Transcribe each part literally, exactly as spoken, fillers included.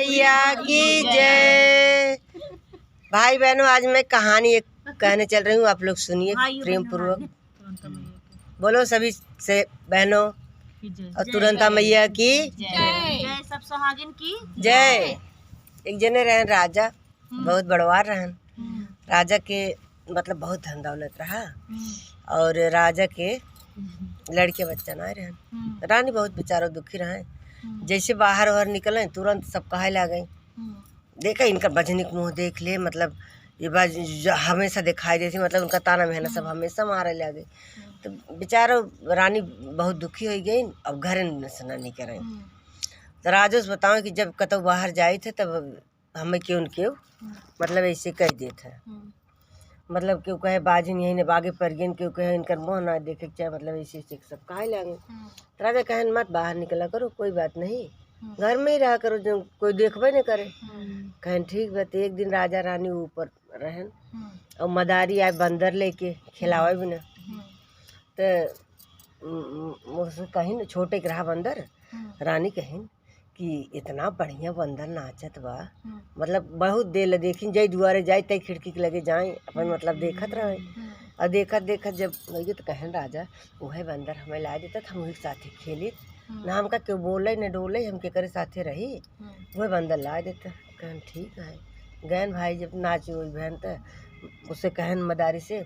मैया की जय। भाई बहनों, आज मैं कहानी एक कहने चल रही हूँ, आप लोग सुनिए भाइयों प्रेम बहनों, पूर्वक। आज तुरंत मैया की। बोलो सभी से बहनों की जय। और तुरंता मैया की जय। जय सब सुहागिन की जय। एक जने रहन राजा, हम्म। बहुत बड़वार रहन। हम्म। राजा के मतलब बहुत धन दौलत रहा हम्म। और राजा के हम्म। लड़के बच्चा ना रहन। हम्म। रानी बहुत बेचारो दुखी रहे। हम्म। जैसे बाहर ओहर निकले तुरंत सब कहे लागे, हम्म। देखा इनका बजनी के मुँह देख ले, मतलब ये बाज ज-, हमेशा दिखाई देती, मतलब उनका ताना मेहना सब हम्म। हमेशा मारे लागे। हम्म। तो बेचारो रानी बहुत दुखी हो गई, अब घर में से ना निकले। हम्म। तो राजो से बताओ कि जब कतौ बाहर जाई थे तब हमें केहू न केहू हम्म। मतलब ऐसे कह देत है। हम्म। मतलब केहू कहे बाजिन यही ने बागे पर गेन, केहू कहे इनकर मुँह ना देखे के चाहे, मतलब ऐसे ऐसे सब कहे लागे। हम्म। तो राजा कहन मत बाहर निकला करो, कोई बात नहीं, हम्म। घर में ही रहा करो, जो कोई देखबे न करे। हम्म। कहन ठीक बा। तो एक दिन राजा रानी ऊपर रहन हम्म। और मदारी आए बंदर लेके खिलावे भी ना। हम्म। तो उम, उम, उसने कहिन छोटे के रहा बंदर, हम्म। रानी कहिन कि इतना बढ़िया बंदर नाचत बा, हम्म। मतलब बहुत देर ले देखिन, जाई दुआरे जाई, तई खिड़की के लगे जाई, अपन हम्म। मतलब देखत रहे। हम्म। और देखत देखत जब गई तो कहन राजा, "उहे बंदर हमें ला देता, हम वही के साथे खेलित, हम्म। ना हमका केहू बोले न डोले, हम केकरे साथे रही, हम्म। उहे बंदर ला देता।" कहन ठीक है। गयन भाई जब नाच उच भयन त उसे कहन मदारी से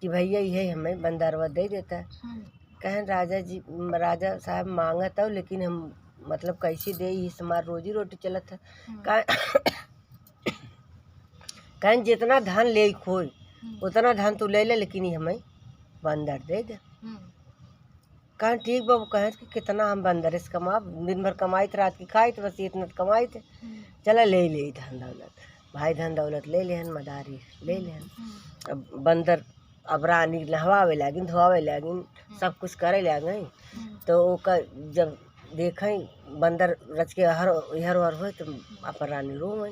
कि भैया इहे हमें बंदरवा दे देता। हम्म। कहन राजा जी, राजा साहब मांगत हो, लेकिन हम मतलब कैसे दे, इस हमार रोजी रोटी चलत है। हम्म। कह-, कहन जितना धन ले खोई, हम्म। उतना धन तू ले ले, लेकिन ये हमें बंदर दे दे। हम्म। कहन ठीक बा। वो कहत कि कितना हम बंदर से कमाब, दिन भर कमाइत, रात की खाइत, बस इतना तो कमाइत। हम्म। चला ले ले धन दौलत, भाई धन दौलत ले लेहन, मदारी ले लेहन। हम्म। अब बंदर अब रानी नहवावे लागिन, धोआवे लागिन, हम्म। सब कुछ करे लागिन। हम्म। तो ओकर जब देखें बंदर रच के हर इहर ओहर होए तो अपन रानी रोवे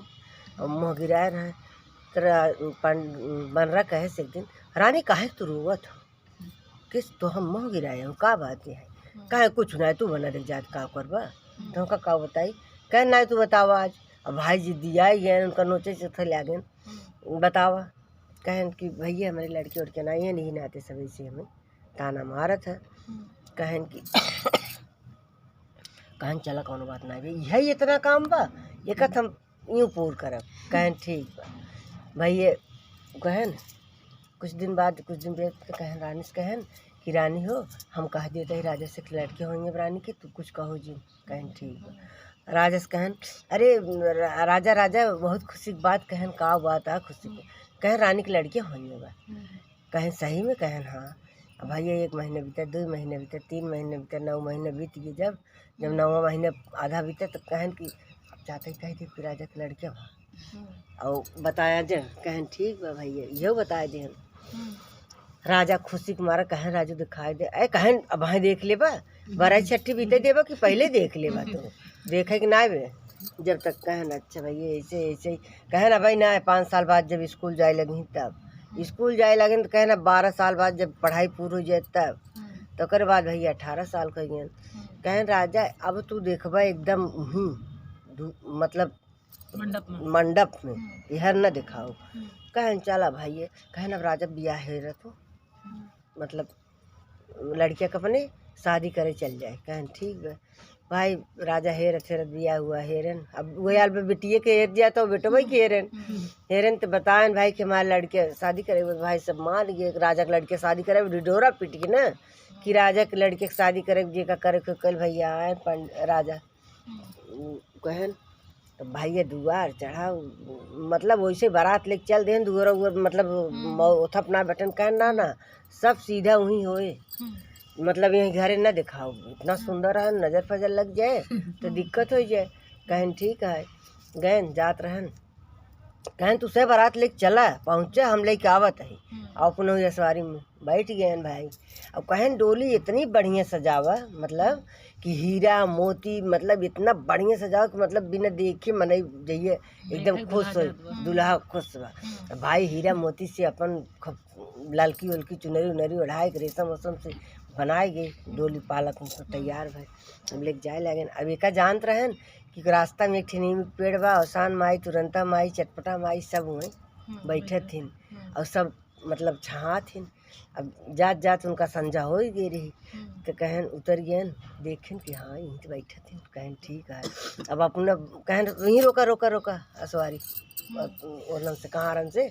और मुँह गिराए रहे। तो रा-, पन-, बनरा कहे से एक दिन, "रानी काहे तू रोवत हो? किस तो हम मुँह गिराए हो, का बात है?" हम्म। कहे, "कुछ ना, तू बना दे जात का करबा?" हम्म। तो का, का बताई? कहे, "ना तू बतावा आज।" अब भाई जी दिया ही गए, उनका नोचे से थे लागिन। हम्म। बतावा। कहन कि भैया हमारे लड़के उड़के ना, ये नहीं नाते सब ऐसे हमें ताना मारत है। हम्म। कहन कि कहन चला कौनो बात ना बे, यही इतना काम बा, एक हम यूं पूर करब। कहन ठीक बा। भैया कहन कुछ दिन बाद, कुछ दिन बाद कहन रानी से कहन कि रानी हो, हम कह देते हैं राजा से कि लड़के होइहैं रानी के, तू कुछ कहो जी। कहन ठीक बा। राजा से कहन, अरे रा-, राजा, राजा बहुत खुशी की बात। कहन का बात आ खुशी की? कहन रानी के लड़के होइहैं बा। हम्म। कहन सही में? कहन हाँ। अब भैया एक महीने बीते, दो महीने बीते, तीन महीने बीते, नौ महीने बीत गए। जब, जब हम्म। नौवा महीने आधा बीते तो कहन कि अब जाते ही कह दे कि राजा के लड़के बा। हम्म। और बताया जे, कहन ठीक बा भैया, इहो बताया जे। हम्म। राजा खुशी के मारा कहन राजू दिखाई दे, ए कहन अब भाई देख लेबा, बरई छट्ठी बीते देबा कि पहले देख लेबा तू, देखे कि ना बे? जब तक कहन अच्छा भैया ऐसे ऐसे ही कहन अब ना, पाँच साल बाद जब स्कूल जाए लगी तब, हम्म। स्कूल जाए लगे तो कहन अब बारह साल बाद जब पढ़ाई पूरी हो जाए तब, हम्म। तो ओकर बाद भैया अठारह साल के हो गए। हम्म। कहन राजा अब तू देखबा एकदम उहीं दु-, मतलब मंडप में। मंडप में, हम्म। इहर न दिखाओ। हम्म। कहन चला भैया, कहन अब राजा बियाह हेरत हो, हम्म। मतलब लड़किया के अपने शादी करे चल जाए। कहन ठीक बा। भाई राजा हेरत हेरत बियाह हुआ हेरन, अब वही हाल पे बिटिये के हेर दिया तो बेटो भाई के हेरन। हम्म। हेरन तो बताएन भाई कि हमारे लड़के शादी करे, भाई सब मान गए राजा के लड़के शादी करे, ढिढोरा पीट के ना कि राजा के लड़के के शादी करे, जेका करे के कल भैया आए पंड-, राजा। हम्म। उ कहन, तो भैया दुआर चढ़ा, मतलब वैसे बारात लेके चल देहन, दुआर उआर, मतलब हम्म। मौ-, ओथप ना बैठन, कहन ना, ना, सब सीधा वहीं होए। हम्म। मतलब यहीं घरे ना दिखाओ, इतना हम्म। सुंदर है, नजर फजर लग जाए, तो हम्म। दिक्कत हो जाए। कहन ठीक है, गयन जात रहन, कहन तू से बारात लेके चला, पहुँचा, हम लेके आवत हई। हम्म। और अपने हुई सवारी में बैठ गयन भाई। अब कहन डोली इतनी बढ़िया सजावा, मतलब कि हीरा मोती, मतलब इतना बढ़िया सजावा कि मतलब बिना देखे मनई जइए एकदम देखे खुश दुल्हा हो, जात बा। दुल्हा खुश बा। हम्म। अब भाई हीरा मोती से अपन ख-, ललकी उलकी चुनरी उनरी ओढ़ाए के रेशम वेशम से बनाए गए, डोली पालक उनको तैयार भए, अब लेके जाए लागेन। अब एका जानत रहेन कि रास्ता में एक ठे नीम के पेड़ बा, अवसान माई, तुरंता माई, चटपटा माई सब हुए बैठे थिन और सब मतलब छहात हिन। अब जात जात उनका संझा होइ गए रही, तो कहेन उतर गएन, देखेन कि हाँ, यहीं तो बैठे थिन। कहेन ठीक है। अब अपना कहेन, "यहीं रोका, रोका, रोका, असवारी।" ओरन से, कहाँ रन से,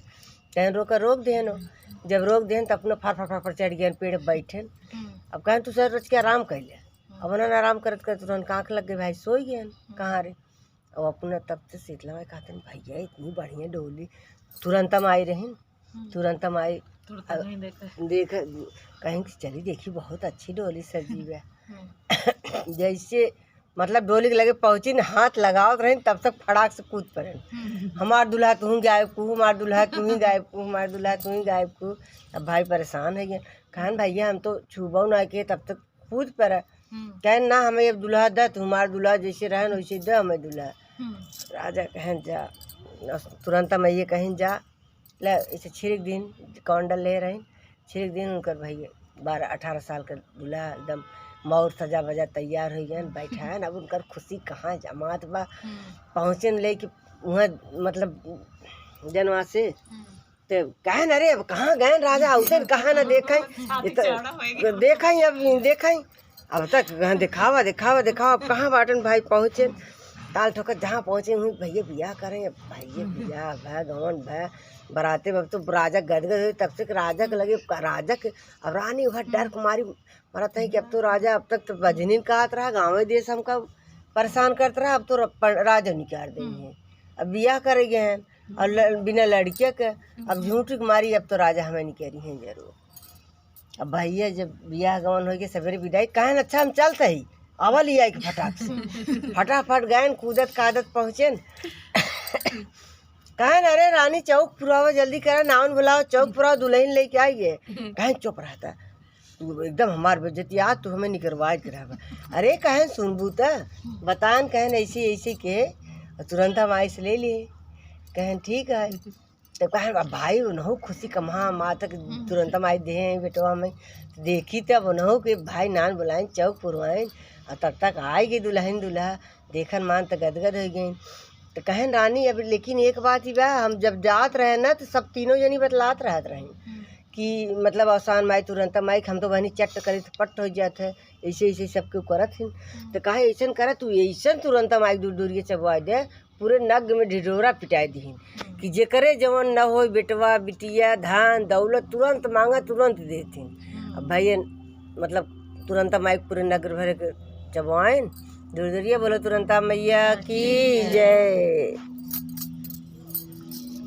कहेन रोका, रोक देन। जब रोक देन, तो अपना फर फर फर फर चढ़ गएन पेड़ बैठेन। अब कहेन, "तू सर रच के आराम कर ले।" अब उन्हन आराम करत करत उन्हन का आँख लग गए, भाई सोई गएन, कहाँ रे। अब अपना तब से शीतला माई कहते हैं, "भैया, इतनी बढ़िया डोली तुरंता माई रहिन।" तुरंता माई देख, कहेन कि चली देखी, बहुत अच्छी डोली सजी बा। जैसे मतलब डोली के लगे पहुँचिन, हाथ लगावत रहिन, तब तक फड़ाक से कूद पड़ेन, "हमार दुल्हा तू ही गायब कू, हमार दुल्हा तू ही गायब कू, हमार दुल्हा तू ही गायब कू।" अब भाई परेशान है गए, कहेन, "भैया, हम तो छूबो ना किए, तब तक कूद पड़े।" कहेन, "ना, हमें अब दुल्हा दे, तू हमार दुल्हा जैसे रहेन वैसे दे हमें दुल्हा।" राजा कहेन, "जा।" तुरंता माई कहिन, "जा।" ले, इसे छिड़क दिन, कौंडल ले रही, छिड़क दिन उनकर भैया बारह अठारह साल के दूल्हा एकदम मौर सजा बजा तैयार होइ गएन, बैठा है ना। अब उनकर खुशी कहाँ जमात बा। पहुँचेन लेके वहाँ मतलब जनवा से, तो कहेन, "अरे, अब कहाँ गएन राजा, उसे कहाँ ना देखे।" देखे अब देखे, अब तक कहाँ देखावा, देखावा, देखावा, अब कहाँ बाटन भाई पहुँचेन। ताल ठोकर जहाँ पहुँचे हुई, "भैया बियाह करें।" अब भैया बियाह भा, गवन भा, बराते में अब तो राजा गदगद हुए, तब से राजा के लगे, राजा के, अब रानी वह डर के मारी मरत है कि अब तो राजा, अब तक तो बजनिन कहत रहा, गाँवे देश हमका परेशान करत रहा, अब तो र-, प-, राजा निकाल देंगे। अब बियाह करे गए हैं और ल-, बिना लड़किया के, अब झूठ के मारी अब तो राजा हमें निकरी हैं जरूर। अब भैया जब बियाह गवन होइ गए, सवेरे विदाई, कहेन, "अच्छा, हम चलत ही, आवा लिया एक फटाक से।" फटाफट गएन, कूदत कादत पहुँचेन। कहेन, "अरे रानी, चौक पुरावा, जल्दी करा, नावन बुलावा, चौक पुरावा, दुल्हन लेके आइए।" कहेन, "चुप रहता, तू एकदम हमार बेइज्जती, आज तू हमें निकरवाए के रहबा।" "अरे," कहेन, "सुनबू त बताएन।" कहेन, "ऐसे ऐसे के।" और तुरंता माई से ले लिए। कहेन, "ठीक है।" तो कहेन, "अब भाई, उनहु खुशी कमा माँ तक तुरंता माई देहे हैं बेटवा में।" तो देखी तब उनहु के भाई नान बुलाएन, चौक पुरवाएन, और तब तक आइ गई दुल्हन दूल्हा, देखन मान त गदगद होइ गई। तो कहेन, "रानी, अब लेकिन एक बात ही बा, हम जब जात रहे ना, तो सब तीनों जनी बतलात रहत रही कि मतलब अवसान माई, तुरंता माई, हम तो बहनी चट्ट करी तो पट्ट होइ जात है, ऐसे ऐसे सब क्यों करत हिन।" तो कहे, "ऐसन करा तू, ऐसन तुरंता माई दूर दूरिये चबवा दे, पूरे नग में ढिढोरा पिटाई दिहिन कि जेकरे जवन न होई बेटवा, बिटिया, धन, दौलत तुरंत मांगा, तुरंत देथिन।" अब भैया मतलब तुरंता माई पूरे नगर भर के चबवाइन, दूर दूरिये बोलो तुरंता मैया की जय।